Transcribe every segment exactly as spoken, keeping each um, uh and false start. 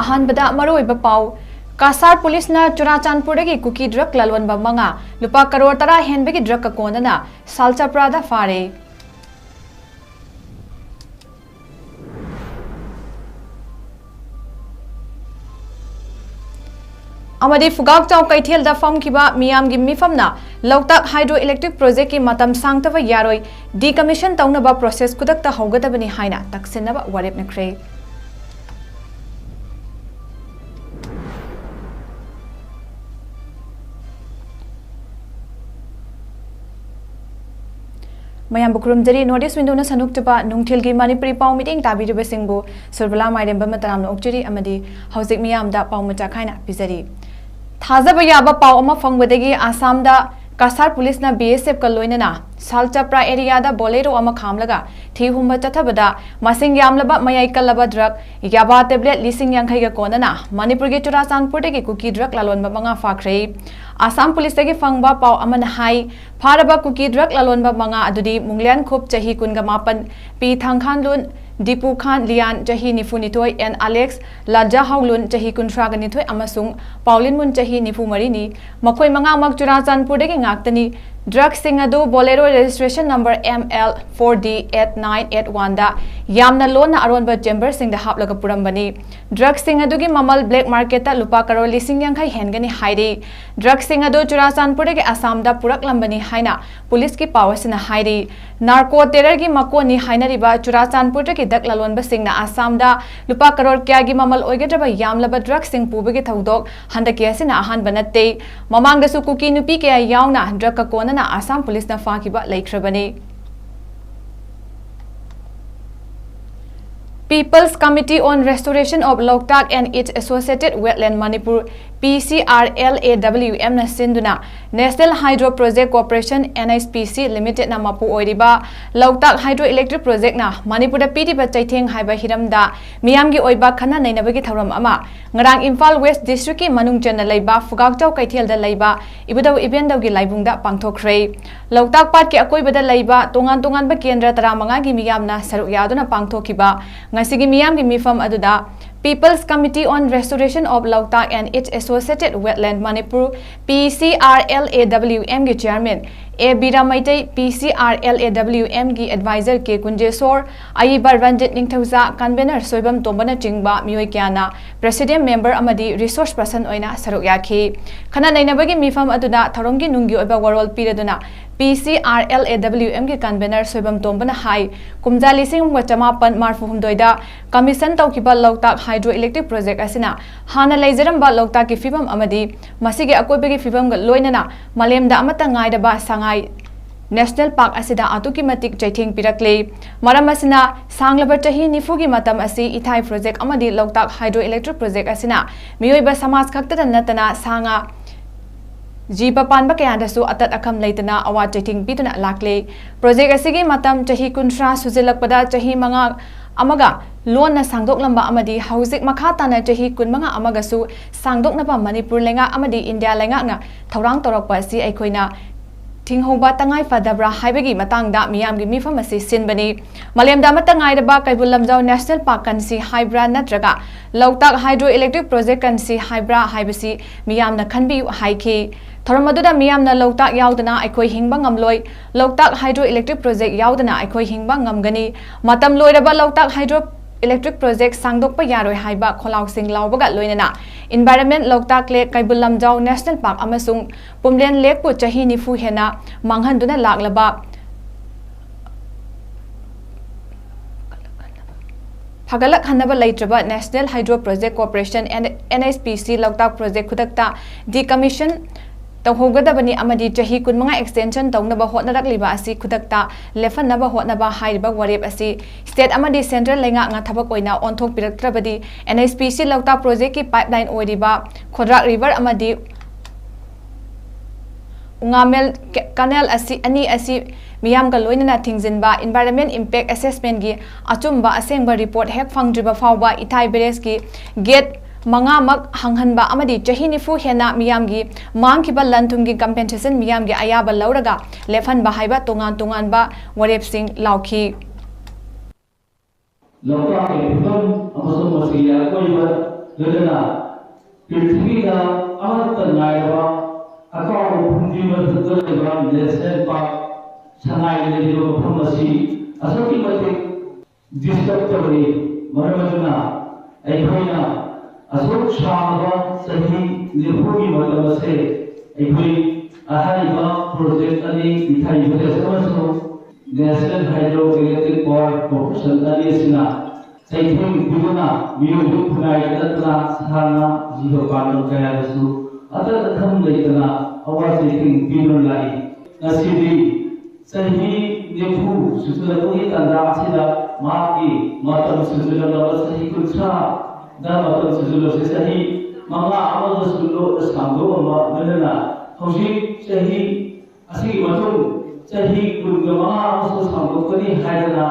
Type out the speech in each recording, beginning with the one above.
ꯑꯍꯥꯟꯕꯗ ꯃꯔꯨꯑꯣꯏꯕ ꯄꯥꯎ꯫ ꯀꯁꯥꯔ ꯄꯨꯂꯤꯁꯅ ꯆꯨꯔꯥꯆꯥꯟꯄꯨꯔꯗꯒꯤ ꯀꯨꯀꯤ ꯗ꯭ꯔꯒ ꯂꯂꯣꯟꯕ ꯃꯉꯥ, ꯂꯨꯄꯥ ꯀꯔꯣꯔ ꯇꯔꯥ ꯍꯦꯟꯕꯒꯤ ꯗ꯭ꯔꯒ ꯀꯣꯟꯅꯅ ꯁꯥꯜꯆꯄ꯭ꯔꯥꯗ ꯐꯥꯔꯦ꯫ ꯑꯃꯗꯤ ꯐꯨꯒꯥꯛ ꯆꯥꯎ ꯀꯩꯊꯦꯜꯗ ꯐꯝꯈꯤꯕ ꯃꯤꯌꯥꯝꯒꯤ ꯃꯤꯐꯝꯅ ꯂꯣꯛꯇꯥꯛ ꯍꯥꯏꯗ꯭ꯔꯣ ꯏꯂꯦꯛꯇ꯭ꯔꯤꯛ ꯄ꯭ꯔꯣꯖꯦꯛꯀꯤ ꯃꯇꯝ ꯁꯥꯡꯊꯕ ꯌꯥꯔꯣꯏ, ꯗꯤꯀꯃꯤꯁꯟ ꯇꯧꯅꯕ ꯄ꯭ꯔꯣꯁꯦꯁ ꯈꯨꯗꯛꯇ ꯍꯧꯒꯗꯕꯅꯤ ꯍꯥꯏꯅ ꯇꯛꯁꯤꯟꯅꯕ ꯋꯥꯔꯦꯞꯅꯈ꯭ꯔꯦ꯫ ꯃꯌꯥꯝꯕꯨ ꯈꯨꯔꯨꯝꯖꯔꯤ꯫ North East Window ꯅ ꯁꯟꯗꯣꯛꯆꯕ ꯅꯨꯡꯊꯤꯜꯒꯤ ꯃꯅꯤꯄꯨꯔꯤ ꯄꯥꯎ ꯃꯤꯠꯌꯦꯡ ꯇꯥꯕꯤꯔꯤꯕꯁꯤꯡꯕꯨ ꯁꯨꯔꯕꯂꯥ ꯃꯥꯏꯔꯦꯝꯕ ꯃꯇꯅꯥꯝꯅ ꯑꯣꯛꯆꯔꯤ ꯑꯃꯗꯤ ꯍꯧꯖꯤꯛ ꯃꯤꯌꯥꯝꯗ ꯄꯥꯎ ꯃꯆꯥ ꯈꯥꯏꯅ ꯄꯤꯖꯔꯤ꯫ ꯊꯥꯖꯕ ꯌꯥꯕ ꯄꯥꯎ ꯑꯃ ꯐꯪꯕꯗꯒꯤ ꯑꯁꯥꯝꯗ ꯀꯁꯥꯔ ꯄꯨꯂꯤꯁꯅ B S F ꯀ ꯂꯣꯏꯅꯅ ꯁꯥꯜꯆꯄ꯭ꯔꯥ ꯑꯦꯔꯤꯌꯥꯗ ꯕꯣꯂꯦꯔꯣ ꯑꯃ ꯈꯥꯝꯂꯒ ꯊꯤ ꯍꯨꯝꯕ ꯆꯠꯊꯕꯗ ꯃꯁꯤꯡ ꯌꯥꯝꯂꯕ ꯃꯌꯥꯏ ꯀꯜꯂꯕ ꯗ꯭ꯔꯒ ꯌꯥꯕꯥ ꯇꯦꯕ꯭ꯂꯦꯠ ꯂꯤꯁꯤꯡ ꯌꯥꯡꯈꯩꯒ ꯀꯣꯟꯅꯅ ꯃꯅꯤꯄꯨꯔꯒꯤ ꯆꯨꯔꯥꯆꯥꯟꯄꯨꯔꯗꯒꯤ ꯀꯨꯀꯤ ꯗ꯭ꯔꯒ ꯂꯂꯣꯟꯕ ꯃꯉꯥ ꯐꯥꯈ꯭ꯔꯦ꯫ ꯑꯁꯥꯝ ꯄꯨꯂꯤꯁꯇꯒꯤ ꯐꯪꯕ ꯄꯥꯎ ꯑꯃꯅ ꯍꯥꯏ, ꯐꯥꯔꯕ ꯀꯨꯀꯤ ꯗ꯭ꯔꯒ ꯂꯂꯣꯟꯕ ꯃꯉꯥ ꯑꯗꯨꯗꯤ ꯃꯨꯡꯂꯤꯌꯥꯟꯈꯨꯞ ꯆꯍꯤ ꯀꯨꯟꯒ ꯃꯥꯄꯟ, ꯄꯤ ꯊꯥꯡꯈꯥꯟꯂꯨꯟ, ꯗꯤꯄꯨ ꯈꯥꯟ ꯂꯤꯌꯥꯟ ꯆꯍꯤ ꯅꯤꯐꯨꯅꯤꯊꯣꯏ, ꯑꯦꯟ ꯑꯂꯦꯛꯁ ꯂꯥꯖꯥꯍꯥꯎꯂꯨꯟ ꯆꯍꯤ ꯀꯨꯟꯊ꯭ꯔꯥꯒ ꯅꯤꯊꯣꯏ ꯑꯃꯁꯨꯡ ꯄꯥꯎꯂꯤꯟꯃꯨꯟ ꯆꯍꯤ ꯅꯤꯐꯨ ꯃꯔꯤꯅꯤ꯫ ꯃꯈꯣꯏ ꯃꯉꯥꯃꯛ ꯆꯨꯔꯥꯆꯥꯟꯄꯨꯔꯗꯒꯤ ꯉꯥꯛꯇꯅꯤ꯫ ꯗ꯭ꯔꯒꯁꯤꯡ ꯑꯗꯨ ꯕꯣꯂꯦꯔꯣ registration number M L four D eight nine eight one ꯗ ꯌꯥꯝꯅ ꯂꯣꯟꯅ ꯑꯔꯣꯟꯕ ꯆꯦꯝꯕꯔꯁꯤꯡꯗ ꯍꯥꯞꯂꯒ ꯄꯨꯔꯝꯕꯅꯤ꯫ ꯗ꯭ꯔꯒꯁꯤꯡ ꯑꯗꯨꯒꯤ ꯃꯃꯜ ꯕ꯭ꯂꯦꯛ ꯃꯥꯔꯀꯦꯠꯇ ꯂꯨꯄꯥ ꯀꯔꯣꯔ ꯂꯤꯁꯤꯡ ꯌꯥꯡꯈꯩ ꯍꯦꯟꯒꯅꯤ ꯍꯥꯏꯔꯤ꯫ ꯗ꯭ꯔꯒꯁꯤꯡ ꯑꯗꯨ ꯆꯨꯔꯥꯆꯥꯟꯄꯨꯔꯗꯒꯤ ꯑꯁꯥꯝꯗ ꯄꯨꯔꯛꯂꯝꯕꯅꯤ ꯍꯥꯏꯅ ꯄꯨꯂꯤꯁꯀꯤ ꯄꯥꯎ ꯑꯁꯤꯅ ꯍꯥꯏꯔꯤ꯫ ꯅꯥꯔꯀꯣ ꯇꯦꯔꯔꯒꯤ ꯃꯀꯣꯟꯅꯤ ꯍꯥꯏꯅꯔꯤꯕ ꯆꯨꯔꯥꯆꯥꯟꯄꯨꯔꯗꯒꯤ ꯗ꯭ꯔꯒ ꯂꯂꯣꯟꯕꯁꯤꯡꯅ ꯑꯁꯥꯝꯗ ꯂꯨꯄꯥ ꯀꯔꯣꯔ ꯀꯌꯥꯒꯤ ꯃꯃꯜ ꯑꯣꯏꯒꯗ꯭ꯔꯕ ꯌꯥꯝꯂꯕ ꯗ꯭ꯔꯒꯁꯤꯡ ꯄꯨꯕꯒꯤ ꯊꯧꯗꯣꯛ ꯍꯟꯗꯛꯀꯤ ꯑꯁꯤꯅ ꯑꯍꯥꯟꯕ ꯅꯠꯇꯦ꯫ ꯃꯃꯥꯡꯗꯁꯨ ꯀꯨꯀꯤ ꯅꯨꯄꯤ ꯀꯌꯥ ꯌꯥꯎꯅ ꯗ꯭ꯔꯒꯀ ꯀꯣꯟꯅꯅ ꯑꯁꯥꯝ ꯄꯨꯂꯤꯁꯅ ꯐꯥꯈꯤꯕ ꯂꯩꯈ꯭ꯔꯕꯅꯤ꯫ People's Committee on Restoration of Loktak and its Associated Wetland Manipur, P C R L A W M ꯅ ꯁꯤꯟꯗꯨꯅ National Hydro Project Corporation, N H P C Limited ꯅ ꯃꯄꯨ ꯑꯣꯏꯔꯤꯕ ꯂꯣꯛꯇꯥꯛ ꯍꯥꯏꯗ꯭ꯔꯣ ꯏꯂꯦꯛꯇ꯭ꯔꯤꯛ ꯄ꯭ꯔꯣꯖꯦꯛꯅ ꯃꯅꯤꯄꯨꯔꯗ ꯄꯤꯔꯤꯕ ꯆꯩꯊꯦꯡ ꯍꯥꯏꯕ ꯍꯤꯔꯝꯗ ꯃꯤꯌꯥꯝꯒꯤ ꯑꯣꯏꯕ ꯈꯟꯅ ꯅꯩꯅꯕꯒꯤ ꯊꯧꯔꯝ ꯑꯃ ꯉꯔꯥꯡ ꯏꯝꯐꯥꯜ ꯋꯦꯁ ꯗꯤꯁꯇ꯭ꯔꯤꯛꯀꯤ ꯃꯅꯨꯡ ꯆꯟꯅ ꯂꯩꯕ ꯐꯨꯒꯥꯛꯆꯥꯎ ꯀꯩꯊꯦꯜꯗ ꯂꯩꯕ ꯏꯕꯨꯙꯧ ꯏꯕꯦꯟꯗꯧꯒꯤ ꯂꯥꯏꯕꯨꯡꯗ ꯄꯥꯡꯊꯣꯛꯈ꯭ꯔꯦ꯫ ꯂꯣꯛꯇꯥꯛ ꯄꯥꯠꯀꯤ ꯑꯀꯣꯏꯕꯗ ꯂꯩꯕ ꯇꯣꯉꯥꯟ ꯇꯣꯉꯥꯟꯕ ꯀꯦꯟꯗ꯭ꯔ ꯇꯔꯥꯃꯉꯥꯒꯤ ꯃꯤꯌꯥꯝꯅ ꯁꯔꯨꯛ ꯌꯥꯗꯨꯅ ꯄꯥꯡꯊꯣꯛꯈꯤꯕ ꯉꯁꯤꯒꯤ ꯃꯤꯌꯥꯝꯒꯤ ꯃꯤꯐꯝ ꯑꯗꯨꯗ People's Committee on Restoration of Loktak and its Associated Wetland, Manipur, P C R L A W M ꯒꯤ chairman A Vira Meitei, P C R L A W M ꯒꯤ advisor K ꯀꯨꯟꯖꯦꯁꯣꯔ, ꯑꯏꯕ ꯔꯟꯖꯤꯠ ꯅꯤꯡꯊꯧꯖꯥ, convener ꯁꯣꯏꯕꯝ ꯇꯣꯝꯕꯅꯆꯤꯡꯕ ꯃꯤꯑꯣꯏ ꯀꯌꯥꯅ president, member ꯑꯃꯗꯤ resource person ꯑꯣꯏꯅ ꯁꯔꯨꯛ ꯌꯥꯈꯤ꯫ ꯈꯟꯅ ꯅꯩꯅꯕꯒꯤ ꯃꯤꯐꯝ ꯑꯗꯨꯗ ꯊꯧꯔꯝꯒꯤ ꯅꯨꯡꯒꯤ ꯑꯣꯏꯕ ꯋꯥꯔꯣꯜ ꯄꯤꯔꯗꯨꯅ P C R L A W M ꯒꯤ convener ꯁꯣꯏꯕꯝ ꯇꯣꯝꯕꯅ ꯍꯥꯏ, ꯀꯨꯝꯖꯥ ꯂꯤꯁꯤꯡ ꯑꯃꯒ ꯆꯃꯥꯄꯟ ꯃꯔꯐꯨ ꯍꯨꯝꯗꯣꯏꯗ commission ꯇꯧꯈꯤꯕ ꯂꯣꯛꯇꯥꯛ hydro electric project ꯑꯁꯤꯅ ꯍꯥꯟꯅ ꯂꯩꯖꯔꯝꯕ ꯂꯣꯛꯇꯥꯛꯀꯤ ꯐꯤꯕꯝ ꯑꯃꯗꯤ ꯃꯁꯤꯒꯤ ꯑꯀꯣꯏꯕꯒꯤ ꯐꯤꯕꯝꯒ ꯂꯣꯏꯅꯅ ꯃꯥꯂꯦꯝꯗ ꯑꯃꯠꯇ ꯉꯥꯏꯔꯕ ꯁꯉꯥꯏ National Park ꯑꯁꯤꯗ ꯑꯗꯨꯛꯀꯤ ꯃꯇꯤꯛ ꯆꯩꯊꯦꯡ ꯄꯤꯔꯛꯂꯤ꯫ ꯃꯔꯝ ꯑꯁꯤꯅ, ꯁꯥꯡꯂꯕ ꯆꯍꯤ ꯅꯤꯐꯨꯒꯤ ꯃꯇꯝ ꯑꯁꯤ ꯏꯊꯥꯏ project ꯑꯃꯗꯤ ꯂꯣꯛꯇꯥꯛ hydro electric project ꯑꯁꯤꯅ ꯃꯤꯑꯣꯏꯕ ꯁꯃꯥꯖ ꯈꯛꯇꯗ ꯅꯠꯇꯅ ꯁꯥ ꯉꯥ, ꯖꯤꯕ ꯄꯥꯟꯕ ꯀꯌꯥꯗꯁꯨ ꯑꯇꯠ ꯑꯈꯝ ꯂꯩꯇꯅ ꯑꯋꯥ ꯆꯩꯊꯦꯡ ꯄꯤꯗꯨꯅ ꯂꯥꯛꯂꯤ꯫ Project ꯑꯁꯤꯒꯤ ꯃꯇꯝ ꯆꯍꯤ ꯀꯨꯟꯊ꯭ꯔꯥ ꯁꯨꯖꯤꯜꯂꯛꯄꯗ ꯆꯍꯤ ꯃꯉꯥ ꯑꯃꯒ ꯂꯣꯟꯅ ꯁꯥꯡꯗꯣꯛꯂꯝꯕ ꯑꯃꯗꯤ ꯍꯧꯖꯤꯛ ꯃꯈꯥ ꯇꯥꯅ ꯆꯍꯤ ꯀꯨꯟꯃꯉꯥ ꯑꯃꯒꯁꯨ ꯁꯥꯡꯗꯣꯛꯅꯕ ꯃꯅꯤꯄꯨꯔ ꯂꯩꯉꯥꯛ ꯑꯃꯗꯤ ꯏꯟꯗꯤꯌꯥ ꯂꯩꯉꯥꯛꯅ ꯊꯧꯔꯥꯡ ꯇꯧꯔꯛꯄ ꯑꯁꯤ ꯑꯩꯈꯣꯏꯅ ꯊꯤꯡꯍꯧꯕ ꯇꯉꯥꯏ ꯐꯗꯕ꯭ꯔꯥ ꯍꯥꯏꯕꯒꯤ ꯃꯇꯥꯡꯗ ꯃꯤꯌꯥꯝꯒꯤ ꯃꯤꯐꯝ ꯑꯁꯤ ꯁꯤꯟꯕꯅꯤ꯫ ꯃꯥꯂꯦꯝꯗ ꯑꯃꯠꯇ ꯉꯥꯏꯔꯕ ꯀꯩꯕꯨꯜ ꯂꯝꯖꯥꯎ National Park ꯀꯟꯁꯤ ꯍꯥꯏꯕ꯭ꯔꯥ ꯅꯠꯇ꯭ꯔꯒ ꯂꯣꯛꯇꯥꯛ hydro electric project ꯀꯟꯁꯤ ꯍꯥꯏꯕ꯭ꯔꯥ ꯍꯥꯏꯕꯁꯤ ꯃꯤꯌꯥꯝꯅ ꯈꯟꯕꯤꯌꯨ ꯍꯥꯏꯈꯤ꯫ ꯊꯧꯔꯝ ꯑꯗꯨꯗ ꯃꯤꯌꯥꯝꯅ ꯂꯣꯛꯇꯥꯛ ꯌꯥꯎꯗꯅ ꯑꯩꯈꯣꯏ ꯍꯤꯡꯕ ꯉꯝꯂꯣꯏ, ꯂꯣꯛꯇꯥꯛ hydro electric project ꯌꯥꯎꯗꯅ ꯑꯩꯈꯣꯏ ꯍꯤꯡꯕ ꯉꯝꯒꯅꯤ, ꯃꯇꯝ ꯂꯣꯏꯔꯕ ꯂꯣꯛꯇꯥꯛ hydro electric project ꯁꯥꯡꯗꯣꯛꯄ ꯌꯥꯔꯣꯏ ꯍꯥꯏꯕ ꯈꯣꯜꯂꯥꯎꯁꯤꯡ ꯂꯥꯎꯕꯒ ꯂꯣꯏꯅꯅ Environment, ꯂꯣꯛꯇꯥꯛ lake, Keibul Lamjao National Park ꯑꯃꯁꯨꯡ ꯄꯨꯝꯂꯦꯟ lakeꯄꯨ ꯆꯍꯤ ꯅꯤꯐꯨ ꯍꯦꯟꯅ ꯃꯥꯡꯍꯟꯗꯨꯅ ꯂꯥꯛꯂꯕ ꯐꯒꯠꯂꯛꯍꯟꯅꯕ ꯂꯩꯇ꯭ꯔꯕ National Hydro Project Corporation, N H P C, ꯂꯣꯛꯇꯥꯛ project ꯈꯨꯗꯛꯇ decommission ꯇꯧꯍꯧꯒꯗꯕꯅꯤ ꯑꯃꯗꯤ ꯆꯍꯤ ꯀꯨꯟꯃꯉꯥ extension ꯇꯧꯅꯕ ꯍꯣꯠꯅꯔꯛꯂꯤꯕ ꯑꯁꯤ ꯈꯨꯗꯛꯇ ꯂꯦꯞꯍꯟꯅꯕ ꯍꯣꯠꯅꯕ ꯍꯥꯏꯔꯤꯕ ꯋꯥꯔꯦꯞ ꯑꯁꯤ state ꯑꯃꯗꯤ central ꯂꯩꯉꯥꯛꯅ ꯊꯕꯛ ꯑꯣꯏꯅ ꯑꯣꯟꯊꯣꯛꯄꯤꯔꯛꯇ꯭ꯔꯕꯗꯤ N H P C ꯂꯣꯛꯇꯥꯛ projectꯀꯤ pipeline ꯑꯣꯏꯔꯤꯕ ꯈꯣꯗ꯭ꯔꯥꯛ river ꯑꯃꯗꯤ ꯎꯉꯥꯃꯦꯜ ꯀꯦ-, canal ꯑꯁꯤ, ꯑꯅꯤ ꯑꯁꯤ ꯃꯤꯌꯥꯝꯒ ꯂꯣꯏꯅꯅ ꯊꯤꯡꯖꯤꯟꯕ, environment impact assessmentꯀꯤ ꯑꯆꯨꯝꯕ ꯑꯁꯦꯡꯕ report ꯍꯦꯛ ꯐꯪꯗ꯭ꯔꯤꯕ ꯐꯥꯎꯕ ꯏꯊꯥꯏ barrageꯀꯤ gate ꯃꯉꯥꯃꯛ ꯍꯥꯡꯍꯟꯕ ꯑꯃꯗꯤ ꯆꯍꯤ ꯅꯤꯐꯨ ꯍꯦꯟꯅ ꯃꯤꯌꯥꯝꯒꯤ ꯃꯥꯡꯈꯤꯕ ꯂꯟ ꯊꯨꯝꯒꯤ compensation ꯃꯤꯌꯥꯝꯒꯤ ꯑꯌꯥꯕ ꯂꯧꯔꯒ ꯂꯦꯞꯍꯟꯕ ꯍꯥꯏꯕ ꯇꯣꯉꯥꯟ ꯇꯣꯉꯥꯟꯕ ꯋꯥꯔꯦꯞꯁꯤꯡ ꯂꯥꯎꯈꯤ꯫ ꯂꯣꯛꯇꯥꯛꯀꯤ ꯐꯤꯕꯝ ꯑꯃꯁꯨꯡ ꯃꯁꯤꯒꯤ ꯑꯀꯣꯏꯕ, ꯂꯣꯏꯅꯅ ꯄ꯭ꯔꯤꯊꯤꯕꯤꯗ ꯑꯃꯠꯇ ꯉꯥꯏꯔꯕ ꯑꯀꯥꯎꯕ ꯐꯨꯝꯗꯤ ꯃꯊꯛꯇ ꯂꯩꯕ ꯅꯦꯁꯅꯦꯜ ꯄꯥꯔꯛ ꯁꯉꯥꯏ ꯂꯩꯔꯤꯕ ꯃꯐꯝ ꯑꯁꯤ ꯑꯁꯨꯛꯀꯤ ꯃꯇꯤꯛ ꯗꯤꯁꯇꯔꯕ ꯇꯧꯔꯤ꯫ ꯃꯔꯝ ꯑꯗꯨꯅ ꯑꯩꯈꯣꯏꯅ ꯑꯁꯨꯛ ꯁꯥꯡꯂꯕ ꯆꯍꯤ ꯅꯤꯐꯨꯒꯤ ꯃꯇꯝ ꯑꯁꯦ ꯑꯩꯈꯣꯏ ꯑꯍꯥꯏꯕ ꯄ꯭ꯔꯣꯖꯦꯛ ꯑꯅꯤ, ꯏꯊꯥꯏ ꯚꯤꯂꯦꯖ ꯑꯃꯁꯨꯡ ꯅꯦꯁꯅꯦꯜ ꯍꯥꯏꯗ꯭ꯔꯣ ꯏꯂꯦꯛꯇ꯭ꯔꯤꯛ ꯄꯥꯋꯔ ꯀꯣꯔꯄꯣꯔꯦꯁꯟ ꯑꯅꯤ ꯑꯁꯤꯅ ꯆꯩꯊꯦꯡ ꯄꯤꯗꯨꯅ ꯃꯤꯑꯣꯏꯕ ꯈꯨꯟꯅꯥꯏꯗ ꯅꯠꯇꯅ ꯁꯥ ꯉꯥ ꯖꯤꯕ ꯄꯥꯟꯕ ꯀꯌꯥꯗꯁꯨ ꯑꯇꯠ ꯑꯊꯝ ꯂꯩꯇꯅ ꯑꯋꯥ ꯆꯩꯊꯦꯡ ꯄꯤꯗꯨꯅ ꯂꯥꯛꯏ꯫ ꯉꯁꯤꯗꯤ ꯆꯍꯤ ꯅꯤꯐꯨ ꯁꯨꯖꯤꯜꯂꯛꯄꯒꯤ ꯇꯥꯟꯖꯥ ꯑꯁꯤꯗ ꯃꯍꯥꯛꯀꯤ ꯃꯇꯝ ꯁꯨꯖꯤꯜꯂꯛꯂꯕ ꯆꯍꯤ ꯀꯨꯟꯊ꯭ꯔꯥꯗ ꯃꯇꯝ ꯁꯨꯖꯤꯜꯂꯕꯁꯤ ꯆꯍꯤ ꯃꯉꯥ ꯑꯃꯒꯁꯨ ꯂꯣꯟꯅ ꯁꯥꯡꯗꯣꯛꯑꯝꯕ ꯂꯣꯏꯅꯅ ꯍꯧꯖꯤꯛ ꯆꯍꯤ ꯑꯁꯤꯒꯤ ꯃꯇꯨꯡ ꯆꯍꯤ ꯀꯨꯟꯒ ꯃꯉꯥ ꯑꯃꯁꯨ ꯁꯥꯡꯗꯣꯛꯀꯅꯤ ꯍꯥꯏꯗꯅ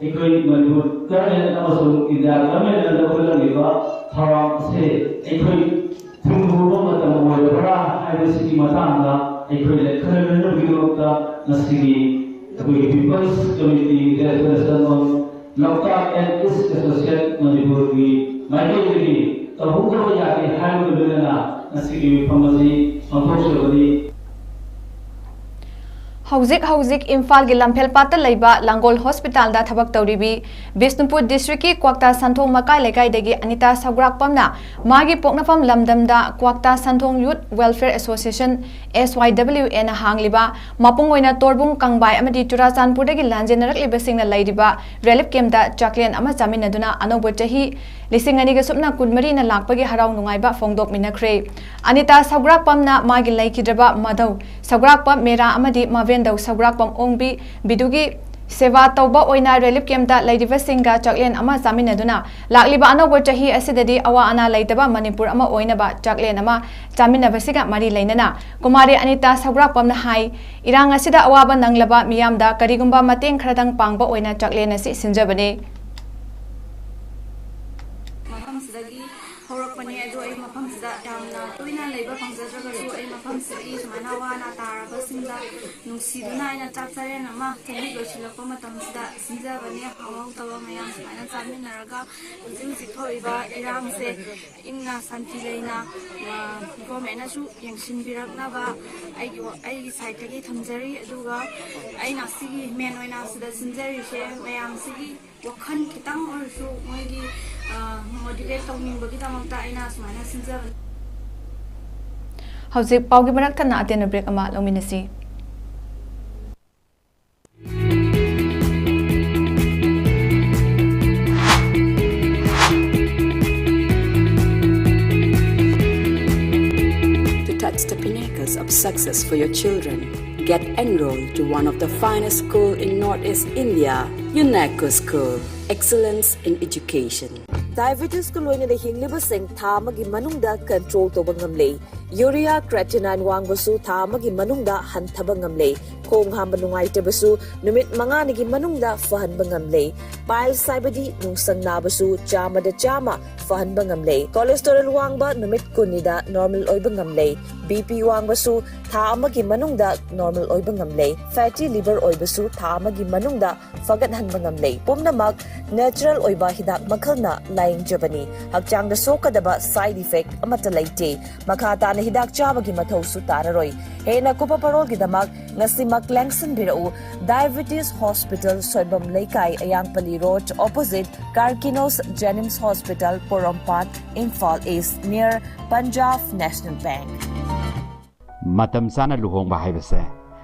ꯑꯩꯈꯣꯏ ꯃꯅꯤꯄꯨꯔ ꯒꯚꯔꯟꯃꯦꯟꯠ ꯑꯃꯁꯨꯡ ꯏꯟꯗꯤꯌꯥ ꯒꯚꯔꯟꯃꯦꯟꯠꯅ ꯂꯧꯈꯠꯂꯝꯂꯤꯕ ꯊꯧꯔꯥꯡ ꯑꯁꯦ ꯑꯩꯈꯣꯏ ꯊꯤꯡꯒꯨꯝꯕ ꯃꯇꯝ ꯑꯣꯏꯔꯕ꯭ꯔꯥ ꯍꯥꯏꯕꯁꯤꯒꯤ ꯃꯇꯥꯡꯗ ꯑꯩꯈꯣꯏꯅ ꯈꯟꯅꯅꯕꯒꯤꯗꯃꯛꯇ ꯉꯁꯤꯒꯤ ꯑꯩꯈꯣꯏꯒꯤ ꯄꯤꯄꯜꯁ ꯀꯃꯤꯇꯤ ꯔꯦꯐꯔꯦꯟꯁ ꯑꯃ ꯂꯣꯛꯇꯥꯛ ꯑꯦꯟ ꯏꯁ ꯑꯦꯁꯣꯁꯤꯌꯦꯠ ꯃꯅꯤꯄꯨꯔꯒꯤ ꯃꯥꯏꯀꯩꯗꯒꯤ ꯇꯧꯍꯧꯗꯕ ꯌꯥꯗꯦ ꯍꯥꯏꯕꯒ ꯂꯣꯏꯅꯅ ꯉꯁꯤꯒꯤ ꯃꯤꯐꯝ ꯑꯁꯤ ꯄꯥꯡꯊꯣꯛꯆꯕꯅꯤ꯫ ꯍꯧꯖꯤꯛ ꯍꯧꯖꯤꯛ ꯏꯝꯐꯥꯜꯒꯤ ꯂꯝꯐꯦꯜꯄꯥꯠꯇ ꯂꯩꯕ ꯂꯥꯡꯒꯣꯜ ꯍꯣꯁꯄꯤꯇꯥꯜꯗ ꯊꯕꯛ ꯇꯧꯔꯤꯕꯤ ꯕꯤꯁꯅꯨꯄꯨꯔ ꯗꯤꯁꯇ꯭ꯔꯤꯛꯀꯤ ꯀ꯭ꯋꯥꯛꯇꯥ ꯁꯟꯊꯣꯡ ꯃꯀꯥꯏ ꯂꯩꯀꯥꯏꯗꯒꯤ ꯑꯅꯤꯇꯥ ꯁꯧꯒ꯭ꯔꯥꯛꯄꯝꯅ ꯃꯥꯒꯤ ꯄꯣꯛꯅꯐꯝ ꯂꯝꯗꯝꯗ ꯀ꯭ꯋꯥꯛꯇꯥ ꯁꯟꯊꯣꯡ ꯌꯨꯠ ꯋꯦꯜꯐꯤꯌꯔ ꯑꯦꯁꯣꯁꯤꯌꯦꯁꯟ, ꯑꯦꯁ ꯋꯥꯏ ꯗꯕ꯭ꯂꯤꯎ ꯑꯦꯅ ꯍꯥꯡꯂꯤꯕ ꯃꯄꯨꯡ ꯑꯣꯏꯅ ꯇꯣꯔꯕꯨꯡ, ꯀꯪꯕꯥꯏ ꯑꯃꯗꯤ ꯆꯨꯔꯥꯆꯥꯟꯄꯨꯔꯗꯒꯤ ꯂꯥꯟꯖꯦꯟꯅꯔꯛꯂꯤꯕꯁꯤꯡꯅ ꯂꯩꯔꯤꯕ ꯔꯤꯂꯤꯐ ꯀꯦꯝꯞꯇ ꯆꯥꯛꯂꯦꯟ ꯑꯃ ꯆꯥꯃꯤꯟꯅꯗꯨꯅ ꯑꯅꯧꯕ ꯆꯍꯤ ꯂꯤꯁꯤꯡ ꯑꯅꯤꯒ ꯁꯨꯞꯅ ꯀꯨꯟꯃꯔꯤꯅ ꯂꯥꯛꯄꯒꯤ ꯍꯔꯥꯎ ꯅꯨꯡꯉꯥꯏꯕ ꯐꯣꯡꯗꯣꯛꯃꯤꯟꯅꯈ꯭ꯔꯦ꯫ ꯑꯅꯤꯇꯥ ꯁꯧꯒ꯭ꯔꯥꯛꯄꯝꯅ ꯃꯥꯒꯤ ꯂꯩꯈꯤꯗ꯭ꯔꯕ ꯃꯙꯧ ꯁꯧꯒ꯭ꯔꯥꯛꯄꯝ ꯃꯦꯔꯥ ꯑꯃꯗꯤ ꯃꯥꯚꯦꯟꯗꯧ ꯁꯧꯒ꯭ꯔꯥꯛꯄꯝ ꯑꯣꯡꯕꯤ ꯕꯤꯗꯨꯒꯤ ꯁꯦꯕꯥ ꯇꯧꯕ ꯑꯣꯏꯅ ꯔꯤꯂꯤꯐ ꯀꯦꯝꯞꯇ ꯂꯩꯔꯤꯕꯁꯤꯡꯒ ꯆꯥꯛꯂꯦꯟ ꯑꯃ ꯆꯥꯃꯤꯟꯅꯗꯨꯅ ꯂꯥꯛꯂꯤꯕ ꯑꯅꯧꯕ ꯆꯍꯤ ꯑꯁꯤꯗꯗꯤ ꯑꯋꯥ ꯑꯅꯥ ꯂꯩꯇꯕ ꯃꯅꯤꯄꯨꯔ ꯑꯃ ꯑꯣꯏꯅꯕ ꯆꯥꯛꯂꯦꯟ ꯑꯃ ꯆꯥꯃꯤꯟꯅꯕꯁꯤꯒ ꯃꯔꯤ ꯂꯩꯅꯅ ꯀꯨꯃꯥꯔꯤ ꯑꯅꯤꯇꯥ ꯁꯧꯒ꯭ꯔꯥꯛꯄꯝꯅ ꯍꯥꯏ, ꯏꯔꯥꯡ ꯑꯁꯤꯗ ꯑꯋꯥꯕ ꯅꯪꯂꯕ ꯃꯤꯌꯥꯝꯗ ꯀꯔꯤꯒꯨꯝꯕ ꯃꯇꯦꯡ ꯈꯔꯗꯪ ꯄꯥꯡꯕ ꯑꯣꯏꯅ ꯆꯥꯛꯂꯦꯟ ꯑꯁꯤ ꯁꯤꯟꯖꯕꯅꯤ꯫ ꯃꯐꯝꯁꯤꯗꯒꯤ ꯍꯧꯔꯛꯄꯅꯦ, ꯑꯗꯣ ꯑꯩ ꯃꯐꯝꯁꯤꯗ ꯌꯥꯝꯅ ꯇꯣꯏꯅ ꯂꯩꯕ ꯐꯪꯖꯗ꯭ꯔꯒꯁꯨ ꯑꯩ ꯃꯐꯝꯁꯤꯒꯤ ꯁꯨꯃꯥꯏꯅ ꯋꯥꯅ ꯇꯥꯔꯕꯁꯤꯡꯗ ꯅꯨꯡꯁꯤꯗꯨꯅ ꯑꯩꯅ ꯆꯥꯛ ꯆꯔꯦꯟ ꯑꯃ ꯆꯍꯤ ꯂꯣꯏꯁꯤꯜꯂꯛꯄ ꯃꯇꯝꯁꯤꯗ ꯁꯤꯟꯖꯕꯅꯤ꯫ ꯍꯥꯎ ꯍꯥꯎꯇꯕ ꯃꯌꯥꯝ ꯁꯨꯃꯥꯏꯅ ꯆꯥꯃꯤꯟꯅꯔꯒ ꯍꯧꯖꯤꯛ ꯍꯧꯖꯤꯛ ꯊꯣꯛꯏꯕ ꯏꯔꯥꯡꯁꯦ ꯏꯪꯅ ꯁꯥꯟꯇꯤ ꯂꯩꯅ, ꯑ, ꯒꯣꯔꯃꯦꯟꯅꯁꯨ ꯌꯦꯡꯁꯤꯟꯕꯤꯔꯛꯅꯕ ꯑꯩꯒꯤ ꯋꯥ-, ꯑꯩꯒꯤ ꯁꯥꯏꯠꯇꯒꯤ ꯊꯝꯖꯔꯤ꯫ ꯑꯗꯨꯒ ꯑꯩꯅ ꯁꯤꯒꯤ ꯃꯦꯟ ꯑꯣꯏꯅ ꯁꯤꯗ ꯁꯤꯟꯖꯔꯤꯁꯦ ꯃꯌꯥꯝꯁꯤꯒꯤ ꯋꯥꯈꯜ ꯈꯤꯇꯪ ꯑꯣꯏꯔꯁꯨ ꯃꯣꯏꯒꯤ, ꯑ, ꯃꯣꯇꯤꯚꯦꯠ ꯇꯧꯅꯤꯡꯕꯒꯤꯗꯃꯛꯇ ꯑꯩꯅ ꯁꯨꯃꯥꯏꯅ ꯁꯤꯟꯖꯕꯅꯤ꯫ ꯍꯧꯖꯤꯛ ꯄꯥꯎꯒꯤ ꯃꯔꯛ ꯊꯠꯅ ꯑꯇꯦꯟꯕ ꯕ꯭ꯔꯦꯛ ꯑꯃ ꯂꯧꯃꯤꯟꯅꯁꯤ꯫ To touch the pinnacles of success for your children, get enrolled to one of the finest school in Northeast India, UNECO School, Excellence in Education. Diabetes ꯀ ꯂꯣꯏꯅꯅ ꯍꯤꯡꯂꯤꯕꯁꯤꯡ ꯊꯥ ꯑꯃꯒꯤ ꯃꯅꯨꯡꯗ ꯀꯟꯇ꯭ꯔꯣꯜ ꯇꯧꯕ ꯉꯝꯂꯦ꯫ ꯌꯨꯔꯤꯌꯥ ꯀ꯭ꯔꯦꯇꯤꯅꯥꯏꯟ ꯋꯥꯡꯕꯁꯨ ꯊꯥ ꯑꯃꯒꯤ ꯃꯅꯨꯡꯗ ꯍꯟꯊꯕ ꯉꯝꯂꯦ꯫ ꯈꯣꯡ ꯍꯥꯝꯕ ꯅꯨꯡꯉꯥꯏꯇꯕꯁꯨ ꯅꯨꯃꯤꯠ ꯃꯉꯥꯅꯤꯒꯤ ꯃꯅꯨꯡꯗ ꯐꯍꯟꯕ ꯉꯝꯂꯦ꯫ ꯄꯥꯏꯜꯁ ꯍꯥꯏꯕꯗꯤ ꯅꯨꯡꯁꯪ ꯅꯥꯕꯁꯨ ꯆꯥꯝꯃꯗ ꯆꯥꯝꯃ ꯐꯍꯟꯕ ꯉꯝꯂꯦ꯫ ꯀꯣꯂꯦꯁꯇꯦꯔꯣꯜ ꯋꯥꯡꯕ ꯅꯨꯃꯤꯠ ꯀꯨꯟꯅꯤꯗ ꯅꯣꯔꯃꯦꯜ ꯑꯣꯏꯕ ꯉꯝꯂꯦ꯫ ꯕꯤ ꯄꯤ ꯋꯥꯡꯕꯁꯨ ꯊꯥ ꯑꯃꯒꯤ ꯃꯅꯨꯡꯗ ꯅꯣꯔꯃꯦꯜ ꯑꯣꯏꯕ ꯉꯝꯂꯦ꯫ ꯐꯦꯇꯤ ꯂꯤꯚꯔ ꯑꯣꯏꯕꯁꯨ ꯊꯥ ꯑꯃꯒꯤ ꯃꯅꯨꯡꯗ ꯐꯒꯠꯍꯟꯕ ꯉꯝꯂꯦ꯫ ꯄꯨꯝꯅꯃꯛ ꯅꯦꯆꯔꯦꯜ ꯑꯣꯏꯕ ꯍꯤꯗꯥꯛ ꯃꯈꯜꯅ ꯂꯥꯌꯦꯡꯖꯕꯅꯤ꯫ ꯍꯛꯆꯥꯡꯗ ꯁꯣꯛꯀꯗꯕ ꯁꯥꯏꯗ ꯏꯐꯦꯛ ꯑꯃꯠꯇ ꯂꯩꯇꯦ꯫ ꯃꯈꯥ ꯇꯥꯅ ꯍꯤꯗꯥꯛ ꯆꯥꯕꯒꯤ ꯃꯊꯧꯁꯨ ꯇꯥꯔꯔꯣꯏ꯫ ꯍꯦꯟꯅ ꯀꯨꯞꯄ ꯄꯔꯣꯜꯒꯤꯗꯃꯛ ꯉꯁꯤꯃꯛ ꯂꯦꯡꯁꯤꯟꯕꯤꯔꯛꯎ꯫ ꯗꯥꯏꯕꯦꯇꯤꯁ ꯍꯣꯁꯄꯤꯇꯥꯜ, ꯁꯣꯏꯕꯝ ꯂꯩꯀꯥꯏ, ꯑꯌꯥꯡꯄꯜꯂꯤ ꯔꯣꯗ, ꯑꯣꯄꯣꯖꯤꯠ ꯀꯥꯔꯀꯤꯅꯣꯁ ꯖꯦꯅꯤꯝꯁ ꯍꯣꯁꯄꯤꯇꯥꯜ, ꯄꯣꯔꯣꯝꯄꯥꯠ, ꯏꯝꯐꯥꯜ ꯏꯁ, ꯅꯤꯌꯔ ꯄꯟꯖꯥꯕ ꯅꯦꯁꯅꯦꯜ ꯕꯦꯡꯛ꯫ ꯃꯇꯝ ꯆꯥꯅ ꯂꯨꯍꯣꯡꯕ ꯍꯥꯏꯕꯁꯦ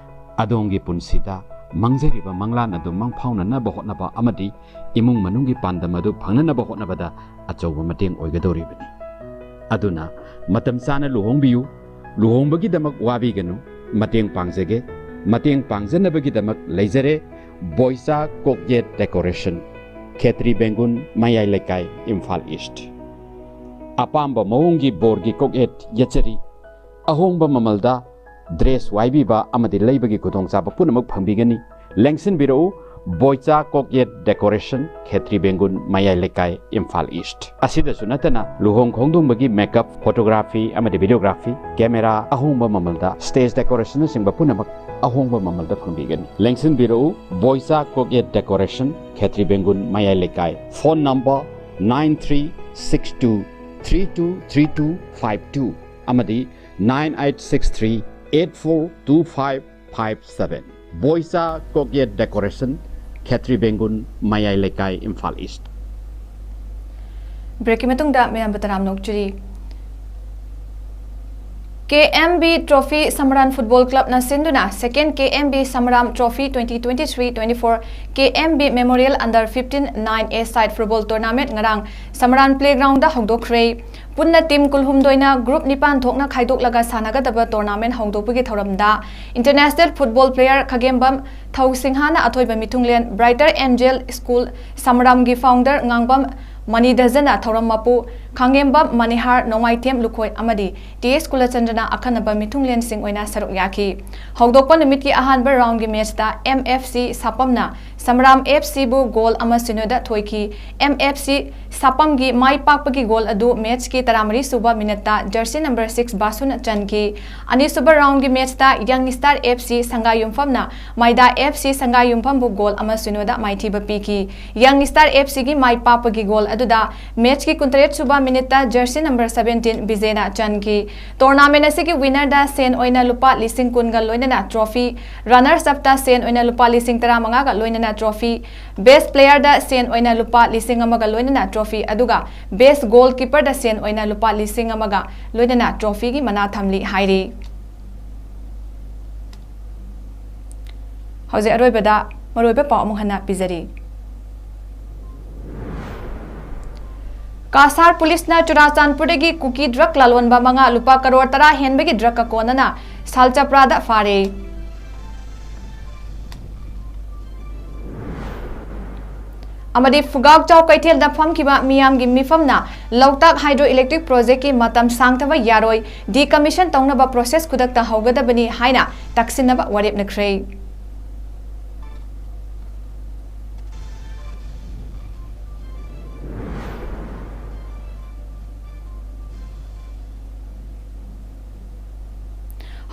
ꯑꯗꯣꯝꯒꯤ ꯄꯨꯟꯁꯤꯗ ꯃꯥꯡꯖꯔꯤꯕ ꯃꯪꯂꯥꯟ ꯑꯗꯨ ꯃꯪꯐꯥꯎꯅꯅꯕ ꯍꯣꯠꯅꯕ ꯑꯃꯗꯤ ꯏꯃꯨꯡ ꯃꯅꯨꯡꯒꯤ ꯄꯥꯟꯗꯝ ꯑꯗꯨ ꯐꯪꯅꯅꯕ ꯍꯣꯠꯅꯕꯗ ꯑꯆꯧꯕ ꯃꯇꯦꯡ ꯑꯣꯏꯒꯗꯧꯔꯤꯕꯅꯤ꯫ ꯑꯗꯨꯅ ꯃꯇꯝ ꯆꯥꯅ ꯂꯨꯍꯣꯡꯕꯤꯌꯨ꯫ ꯂꯨꯍꯣꯡꯕꯒꯤꯗꯃꯛ ꯋꯥꯕꯤꯒꯅꯨ꯫ ꯃꯇꯦꯡ ꯄꯥꯡꯖꯒꯦ꯫ ꯃꯇꯦꯡ ꯄꯥꯡꯖꯅꯕꯒꯤꯗꯃꯛ ꯂꯩꯖꯔꯦ꯫ ꯕꯣꯏꯆꯥ ꯀꯣꯛꯌꯦꯠ ꯗꯦꯀꯣꯔꯦꯁꯟ, ꯈꯦꯇ꯭ꯔꯤ ꯕꯦꯡꯒꯨꯟ, ꯃꯌꯥꯏ ꯂꯩꯀꯥꯏ, ꯏꯝꯐꯥꯜ ꯏꯁ꯭ꯠ꯫ ꯑꯄꯥꯝꯕ ꯃꯑꯣꯡꯒꯤ ꯕꯣꯔꯒꯤ ꯀꯣꯛꯌꯦꯠ ꯌꯦꯠꯆꯔꯤ꯫ ꯑꯍꯣꯡꯕ ꯃꯃꯜꯗ ꯗ꯭ꯔꯦꯁ ꯋꯥꯏꯕꯤꯕ ꯑꯃꯗꯤ ꯂꯩꯕꯒꯤ ꯈꯨꯗꯣꯡꯆꯥꯕ ꯄꯨꯝꯅꯃꯛ ꯐꯪꯕꯤꯒꯅꯤ꯫ ꯂꯦꯡꯁꯤꯟꯕꯤꯔꯛꯎ꯫ ꯕꯣꯏꯆꯥ ꯀꯣꯛꯌꯦꯠ ꯗꯦꯀꯣꯔꯦꯁꯟ, ꯈꯦꯇ꯭ꯔꯤ ꯕꯦꯡꯒꯨꯟ, ꯃꯌꯥꯏ ꯂꯩꯀꯥꯏ, ꯏꯝꯐꯥꯜ ꯏꯁ꯭ꯠ꯫ ꯑꯁꯤꯗꯁꯨ ꯅꯠꯇꯅ ꯂꯨꯍꯣꯡ ꯈꯣꯡꯗꯣꯡꯕꯒꯤ ꯃꯦꯀꯞ, ꯐꯣꯇꯣꯒ꯭ꯔꯥꯐꯤ ꯑꯃꯗꯤ ꯚꯤꯗꯤꯑꯣꯒ꯭ꯔꯥꯐꯤ, ꯀꯦꯃꯦꯔꯥ ꯑꯍꯣꯡꯕ ꯃꯃꯜꯗ, ꯁ꯭ꯇꯦꯖ ꯗꯦꯀꯣꯔꯦꯁꯟꯅꯆꯤꯡꯕ ꯄꯨꯝꯅꯃꯛ ꯑꯍꯣꯡꯕ ꯃꯃꯜꯗ ꯐꯪꯕꯤꯒꯅꯤ꯫ ꯂꯦꯡꯁꯤꯟꯕꯤꯔꯛꯎ, ꯕꯣꯏꯆꯥ ꯀꯣꯛꯌꯦꯠ ꯗꯦꯀꯣꯔꯦꯁꯟ, ꯈꯦꯇ꯭ꯔꯤ ꯕꯦꯡꯒꯨꯟ, ꯃꯌꯥꯏ ꯂꯩꯀꯥꯏ꯫ Phone number nine three six two three two three two five two ꯑꯃꯗꯤ nine eight six three eight four two five five seven꯫ ꯕꯣꯏꯆꯥ ꯀꯣꯛꯌꯦꯠ ꯗꯦꯀꯣꯔꯦꯁꯟ, ꯈꯦꯇ꯭ꯔꯤ ꯕꯦꯡꯒꯨꯟ, ꯃꯌꯥꯏ ꯂꯩꯀꯥꯏ, ꯏꯝꯐꯥꯜ ꯏꯁ꯭ꯠ꯫ ꯕ꯭ꯔꯦꯛꯀꯤ ꯃꯇꯨꯡꯗ ꯃꯌꯥꯝꯕꯨ ꯇꯔꯥꯝꯅ ꯑꯣꯛꯆꯔꯤ꯫ ꯀꯦ ꯑꯦꯝ ꯕꯤ ꯇ꯭ꯔꯣꯐꯤ ꯁꯃꯔꯥꯟ ꯐꯨꯠꯕꯣꯜ ꯀ꯭ꯂꯕꯅ ꯁꯤꯟꯗꯨꯅ second K M B Samaram Trophy twenty twenty-three twenty-four K M B Memorial Under fifteen nine A side football tournament ꯉꯔꯥꯡ ꯁꯃꯔꯥꯟ ꯄ꯭ꯂꯦꯒ꯭ꯔꯥꯎꯟꯗ ꯍꯧꯗꯣꯛꯈ꯭ꯔꯦ꯫ ꯄꯨꯟꯅ ꯇꯤꯝ ꯀꯨꯟꯍꯨꯝꯗꯣꯏꯅ ꯒ꯭ꯔꯨꯞ ꯅꯤꯄꯥꯟ ꯊꯣꯛꯅ ꯈꯥꯏꯗꯣꯛꯂꯒ ꯁꯥꯟꯅꯒꯗꯕ ꯇꯣꯔꯅꯥꯃꯦꯟ ꯍꯧꯗꯣꯛꯄꯒꯤ ꯊꯧꯔꯝꯗ ꯏꯟꯇꯔꯅꯦꯁꯅꯦꯜ ꯐꯨꯠꯕꯣꯜ ꯄ꯭ꯂꯦꯌꯔ ꯈꯥꯒꯦꯝꯕꯝ ꯊꯧꯁꯤꯡꯍꯥꯅ ꯑꯊꯣꯏꯕ ꯃꯤꯊꯨꯡꯂꯦꯟ, brighter angel school ꯁꯃꯔꯥꯝꯒꯤ founder ꯉꯥꯡꯕꯝ ꯃꯅꯤꯗꯖꯅ ꯊꯧꯔꯝ ꯃꯄꯨ, ꯈꯥꯡꯉꯦꯝꯕꯝ ꯃꯅꯤꯍꯥꯔ ꯅꯣꯡꯃꯥꯏꯊꯦꯝ ꯂꯨꯈꯣꯏ ꯑꯃꯗꯤ T ꯑꯦꯁ ꯀꯨꯂꯆꯟꯗ꯭ꯔꯅ ꯑꯈꯟꯅꯕ ꯃꯤꯊꯨꯡꯂꯦꯟꯁꯤꯡ ꯑꯣꯏꯅ ꯁꯔꯨꯛ ꯌꯥꯈꯤ꯫ ꯍꯧꯗꯣꯛꯄ ꯅꯨꯃꯤꯠꯀꯤ ꯑꯍꯥꯟꯕ ꯔꯥꯎꯟꯒꯤ ꯃꯦꯆꯇ ꯑꯦꯝ ꯑꯦꯐ ꯁꯤ ꯁꯥꯄꯝꯅ ꯁꯃꯔꯥꯝ ꯑꯦꯐ ꯁꯤꯕꯨ ꯒꯣꯜ ꯑꯃ ꯁꯤꯅꯣꯗ ꯊꯣꯏꯈꯤ꯫ ꯑꯦꯝ ꯑꯦꯐ ꯁꯤ ꯁꯥꯄꯝꯒꯤ ꯃꯥꯏ ꯄꯥꯛꯄꯒꯤ ꯒꯣꯜ ꯑꯗꯨ ꯃꯦꯆꯀꯤ ꯇꯔꯥꯃꯔꯤ ꯁꯨꯕ ꯃꯤꯅꯠꯇ ꯖꯔꯁꯤ ꯅꯝꯕꯔ six ꯕꯥꯁꯨꯅ ꯆꯟꯈꯤ꯫ ꯑꯅꯤꯁꯨꯕ ꯔꯥꯎꯟꯒꯤ ꯃꯦꯆꯇ ꯌꯪ star F C ꯁꯪꯒꯥꯌꯨꯝꯐꯝꯅ ꯃꯥꯏꯗꯥ F C ꯁꯪꯒꯥꯌꯨꯝꯐꯝꯕꯨ goal ꯑꯃ ꯁꯤꯅꯣꯗ ꯃꯥꯏꯊꯤꯕ ꯄꯤꯈꯤ꯫ ꯌꯪ ꯁ꯭ꯇꯥꯔ ꯑꯦꯐ ꯁꯤꯒꯤ ꯃꯥꯏ ꯄꯥꯛꯄꯒꯤ ꯒꯣꯜ ꯑꯗꯨꯗ ꯃꯦꯆꯀꯤ ꯀꯨꯟꯇꯔꯦꯠ ꯁꯨꯕ ꯃꯤꯅꯠꯇ ꯖꯔꯁꯤ ꯅꯝꯕꯔ seventeen ꯕꯤꯖꯦꯅ ꯆꯟꯈꯤ꯫ ꯇꯣꯔꯅꯥꯃꯦꯟ ꯑꯁꯤꯒꯤ ꯋꯤꯅꯔꯗ ꯁꯦꯟ ꯑꯣꯏꯅ ꯂꯨꯄꯥ ꯂꯤꯁꯤꯡ ꯀꯨꯟꯒ ꯂꯣꯏꯅꯅ ꯇ꯭ꯔꯣꯐꯤ, ꯔꯅꯔꯁ ꯑꯞꯇ ꯁꯦꯟ ꯑꯣꯏꯅ ꯂꯨꯄꯥ ꯂꯤꯁꯤꯡ ꯇꯔꯥꯃꯉꯥꯒ ꯂꯣꯏꯅꯅ ꯇ꯭ꯔꯣꯐꯤ, ꯕꯦꯁ ꯄ꯭ꯂꯦꯌꯔꯗ ꯁꯦꯟ ꯑꯣꯏꯅ ꯂꯨꯄꯥ ꯂꯤꯁꯤꯡ ꯑꯃꯒ ꯂꯣꯏꯅꯅ ꯇ꯭ꯔꯣꯐꯤ, ꯑꯗꯨꯒ ꯕꯦꯁ ꯒꯣꯜ ꯀꯤꯄꯔꯗ ꯁꯦꯟ ꯑꯣꯏꯅ ꯂꯨꯄꯥ ꯂꯤꯁꯤꯡ ꯑꯃꯒ ꯂꯣꯏꯅꯅ ꯇ꯭ꯔꯣꯐꯤꯒꯤ ꯃꯅꯥ ꯊꯝꯂꯤ ꯍꯥꯏꯔꯤ꯫ ꯍꯧꯖꯤꯛ ꯑꯔꯣꯏꯕꯗ ꯃꯔꯨꯑꯣꯏꯕ ꯄꯥꯎ ꯑꯃꯨꯛ ꯍꯟꯅ ꯄꯤꯖꯔꯤ꯫ ꯀꯥꯁꯥꯔ ꯄꯨꯂꯤꯁꯅ ꯆꯨꯔꯥꯆꯥꯟꯄꯨꯔꯗꯒꯤ ꯀꯨꯀꯤ ꯗ꯭ꯔꯒ ꯂꯂꯣꯟꯕ ꯃꯉꯥ ꯂꯨꯄꯥ ꯀꯔꯣꯔ ꯇꯔꯥ ꯍꯦꯟꯕꯒꯤ ꯗ꯭ꯔꯒ ꯀꯣꯟꯅꯅ ꯁꯥꯜꯆꯄ꯭ꯔꯥꯗ ꯐꯥꯔꯦ꯫ ꯑꯃꯗꯤ ꯐꯨꯒꯥꯛ ꯆꯥꯎ ꯀꯩꯊꯦꯜꯗ ꯐꯝꯈꯤꯕ ꯃꯤꯌꯥꯝꯒꯤ ꯃꯤꯐꯝꯅ ꯂꯣꯛꯇꯥꯛ ꯍꯥꯏꯗ꯭ꯔꯣ ꯏꯂꯦꯛꯇ꯭ꯔꯤꯛ ꯄ꯭ꯔꯣꯖꯦꯛꯀꯤ ꯃꯇꯝ ꯁꯥꯡꯊꯕ ꯌꯥꯔꯣꯏ, ꯗꯤꯀꯃꯤꯁꯟ ꯇꯧꯅꯕ ꯄ꯭ꯔꯣꯁꯦꯁ ꯈꯨꯗꯛꯇ ꯍꯧꯒꯗꯕꯅꯤ ꯍꯥꯏꯅ ꯇꯛꯁꯤꯟꯅꯕ ꯋꯥꯔꯦꯞꯅꯈ꯭ꯔꯦ꯫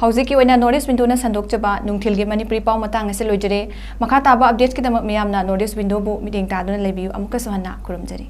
ꯍꯧꯖꯤꯛꯀꯤ ꯑꯣꯏꯅ North East Window ꯅ ꯁꯟꯗꯣꯛꯆꯕ ꯅꯨꯡꯊꯤꯜꯒꯤ ꯃꯅꯤꯄꯨꯔꯤ ꯄꯥꯎ ꯃꯇꯥꯡ ꯑꯁꯤ ꯂꯣꯏꯖꯔꯦ꯫ ꯃꯈꯥ ꯇꯥꯕ updates ꯀꯤꯗꯃꯛ ꯃꯤꯌꯥꯝꯅ North East Window ꯕꯨ ꯃꯤꯠꯌꯦꯡ ꯇꯥꯗꯨꯅ ꯂꯩꯕꯤꯌꯨ꯫ ꯑꯃꯨꯛꯀꯁꯨ ꯍꯟꯅ ꯈꯨꯔꯨꯝꯖꯔꯤ꯫